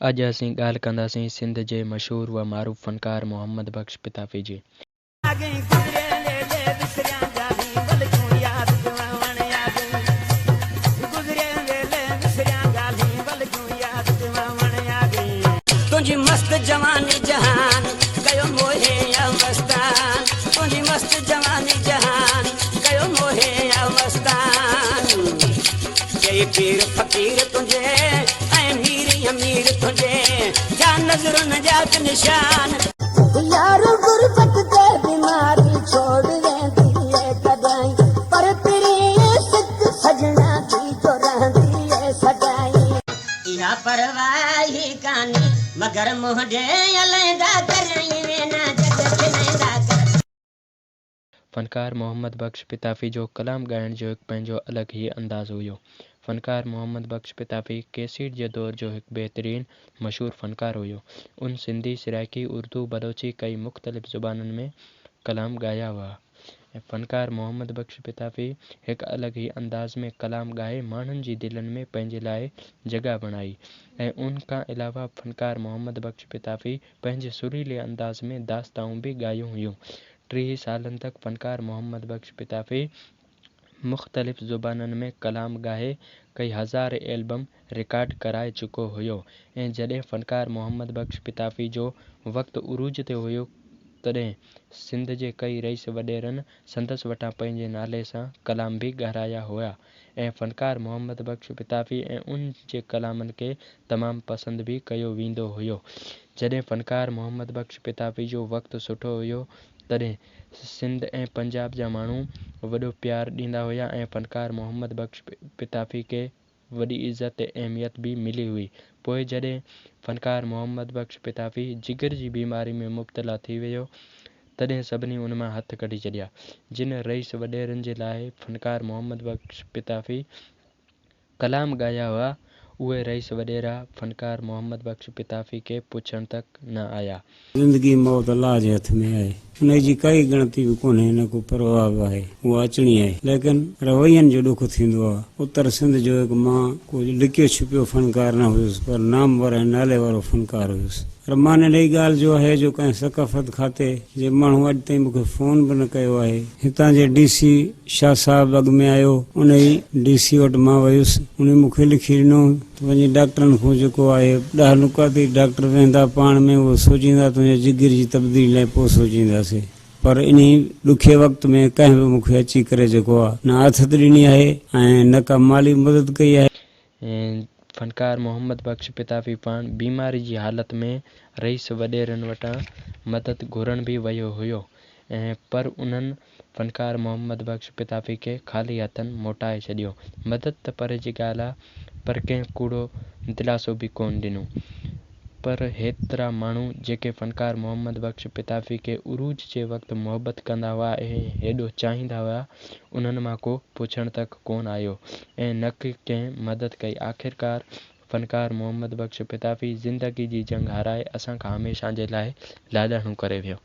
اڄ اسين ڳالهه ڪنداسين سنڌ جي مشهور و معروف فنڪار محمد بخش پتافي جي. تنهنجي مست جواني جهان ڪيو موهي آ مستان تنهنجي مست جواني جهان ڪيو موهي آ مستان چئي پير فقير تنهنجي ۽ مير امير تنهنجي ٿيا نظرن جا نشان. يار غربت تي بيماري ڇوڙ ويندي اي ڪڏهن پر پرين سڪ سجنا جي جو رهندي اي سدائين. اها پرواهه ئي ڪانهي مگر منهنجي الهندا ڪر ائين نه جڳ کلندا ڪر. فنڪار محمد بخش پتافي جو ڪلام ڳائڻ جو هڪ پنهنجو الڳ ئي انداز هيو. فنڪار محمد بخش پتافي ڪيسيٽ جي دور جو هڪ بهترين مشهور فنڪار هيو. ان سنڌي، سرائيڪي، اردو، بلوچي ڪئي مختلف زبانن ۾ ڪلام ڳايا هئا. فنڪار محمد بخش پتافي هڪ الڳ ئي انداز ۾ ڪلام ڳائي ماڻهن جي دلن ۾ پنهنجي لاء جڳهه بڻائي ۽ ان کان علاوه فنڪار محمد بخش پتافي پنهنجي سريلي انداز ۾ داستائون به ڳايون هيون. 30 سالن تڪ فنڪار محمد بخش پتافي مختلف زبانن ۾ ڪلام ڳائي ڪئي هزار البم رڪارڊ ڪرائي چڪو هيو ۽ جڏهن فنڪار محمد بخش پتافي جو وقت عروج تي هيو تڏهن سنڌ جي ڪئي رئيس وڏيرن سندس وٽان پنهنجي نالي سان ڪلام به ڳارايا هيا ۽ فنڪار محمد بخش پتافي ۽ ان جي ڪلامن کي تمام پسند به ڪيو ويندو هيو. جڏهن فنڪار محمد بخش پتافي جو وقت سٺو هيو تڏهن سنڌ ۽ پنجاب جا ماڻهو وڏو پيار ڏيندا هيا ۽ فنڪار محمد بخش پتافي کي وڏي عزت ۽ اهميت به ملي هئي پوء جڏهن فنڪار محمد بخش پتافي جگر جي بيماري ۾ مبتلا ٿي ويو تڏهن سڀني ان مان هٿ ڪڍي ڇڏيا جن رئيس وڏيرن جي لاء فنڪار محمد بخش پتافي ڪلام ڳايا هئا، اهي رئيس وڏيرا فنڪار محمد بخش پتافي کي پڇڻ تڪ نه آيا. زندگي موت الله جي هٿ ۾ آهي. انهي جي ڪائي ڳڻتي به ڪونهي نه ڪو پرواهه به آهي. اها اچڻي آهي. ليڪن روين جو ڏک ٿيندو آهي. اتر سنڌ جو هڪ مان ڪو لڪيو ڇپيو فنڪار نه هيس پر نامور ۽ نالي وارو فنڪار هيس. پر مان انهي ڳالهه جو آهي جو ڪنهن ثقافت کاتي جي ماڻهو اڄ تائين مون کي فون به نه ڪيو آهي. هتان جي ڊي سي شاهه صاحب اڳ ۾ آيو، انهي ڊي سي وٽ مان ويس، انهي مون کي لکي ڏنو ته وڃي ڊاڪٽرن کان جيڪو آهي ڏهه نڪاتي ڊاڪٽر ويهندا پاڻ ۾ اهو سوچيندا تنهنجي جگر جي تبديلي لاء پوء سوچينداسي. پر انهي ڏکي وقت ۾ ڪنهن به مون کي اچي ڪري جيڪو آهي نه آٿت ڏني آهي ۽ نه ڪا مالي مدد ڪئي آهي. فنڪار محمد بخش پتافي پاڻ بيماري جي حالت ۾ رئيس وڏيرن وٽان مدد گهرڻ به ويو هيو ۽ پر انهن فنڪار محمد بخش پتافي کي خالي هٿن موٽائي ڇڏيو. مدد ته پري جي ڳالهه آ پر ڪنهن ڪوڙو دلاسو به ڪونه ڏنو. پر هيترا ماڻهو جيڪي فنڪار محمد بخش پتافي کي عروج جي وقت محبت ڪندا هئا ۽ هيڏو چاهيندا هيا انهن مان ڪو پڇڻ تڪ ڪونه آيو ۽ نه ڪي ڪنهن مدد ڪئي آخرڪار فنڪار محمد بخش پتافي زندگي جي جنگ هارائي اسان کان هميشه جي لاء لاڏاڻو ڪري ويو.